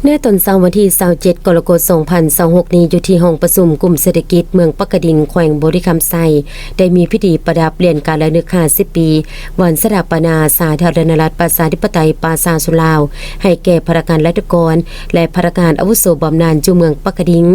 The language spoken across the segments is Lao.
ໃນຕອນເຊົ້າວັນທີຊາວເຈັດ ກໍລະກົດ ສອງພັນຊາວຫົກນີ້ ຢູ່ທີ່ຫ້ອງປະຊຸມກຸ່ມເສດຖະກິດເມືອງປາກກະດິງ ແຂວງບໍລິຄຳໄຊ ໄດ້ມີພິທີປະດັບຫຼຽນກາລະລຶກຫ້າສິບປີ ວັນສະຖາປະນາສາທາລະນະລັດ ປະຊາທິປະໄຕ ປະຊາຊົນລາວ ໃຫ້ແກ່ພະນັກງານລັດຖະກອນ ແລະ ພະນັກງານອາວຸໂສບຳນານຢູ່ເມືອງປາກກະດິງ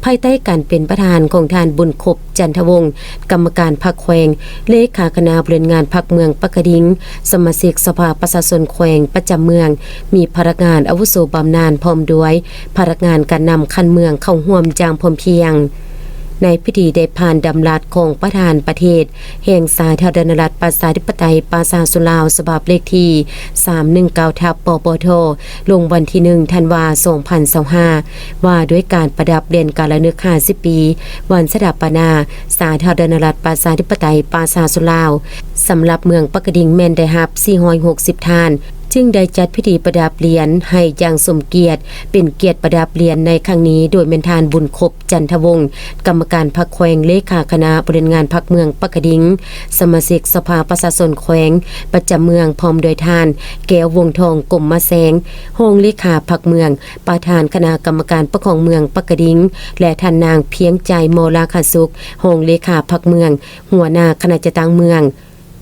ພາຍໃຕ້ການເປັນປະທານຂອງທ່ານ ບຸນຄົບ ຈັນທະວົງ ກຳມະການພັກແຂວງ, ເລຂາຄະນະບໍລິຫານງານພັກເມືອງປາກກະດິງ, ສະມາຊິກສະພາປະຊາຊົນແຂວງປະຈຳເມືອງ, ມີພະນັກງານອາວຸໂສບຳນານ ພ້ອມດ້ວຍພະນັກງານການນຳຂັ້ນເມືອງເຂົ້າຮ່ວມຢ່າງພ້ອມພຽງ. ໃນພິທີໄດ້ຜ່ານດຳລັດຂອງປະທານປະເທດແຫ່ງສາທາລະນະລັດ ປະຊາທິປະໄຕ ປະຊາຊົນລາວ ສະບັບເລກທີສາມໜຶ່ງເກົ້າ ທັບ ປປທ ລົງວັນທີໜຶ່ງ ທັນວາ ສອງພັນຊາວຫ້າ ວ່າດ້ວຍການປະດັບຫຼຽນກາລະນຶກຫ້າສິບປີ ວັນສະຖາປະນາສາທາລະນະລັດ ປະຊາທິປະໄຕ ປະຊາຊົນລາວ ສຳລັບເມືອງປາກກະດິງແມ່ນໄດ້ຮັບສີ່ຮ້ອຍຫົກສິບທ່ານ, ຈຶ່ງໄດ້ຈັດພິທີປະດັບຫຼຽນໃຫ້ຢ່າງສົມກຽດ. ເປັນກຽດປະດັບຫຼຽນໃນຄັ້ງນີ້ ໂດຍແມ່ນທ່ານ ບຸນຄົບ ຈັນທະວົງ ກຳມະການພັກແຂວງ, ເລຂາຄະນະບໍລິຫານງານພັກເມືອງປາກກະດິງ, ສະມາຊິກສະພາປະຊາຊົນແຂວງປະຈຳເມືອງ, ພ້ອມດ້ວຍທ່ານ ແກ້ວ ວົງທອງ ກົມມະແສງ ຮອງເລຂາພັກເມືອງ, ປະທານຄະນະກຳມະການປົກຄອງເມືອງປາກກະດິງ ແລະ ທ່ານນາງ ພຽງໃຈ ມໍລາຄາສຸກ ຮອງເລຂາພັກເມືອງ, ຫົວໜ້າຄະນະຈັດຕັ້ງເມືອງ.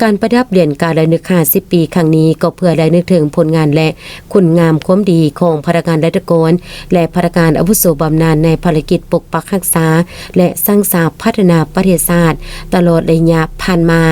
ການປະດັບຫຼຽນກາລະນຶກຫ້າສິບປີຄັ້ງນີ້ ກໍເພື່ອລະນຶກເຖິງຜົນງານ ແລະ ຄຸນງາມຄວາມດີຂອງພະນັກງານລັດຖະກອນ ແລະ ພະນັກງານອາວຸໂສບຳນານ ໃນພາລະກິດປົກປັກຮັກສາ ແລະ ສ້າງສາພັດທະນາປະເທດຊາດ ຕະຫຼອດໄລຍະຜ່ານມາ.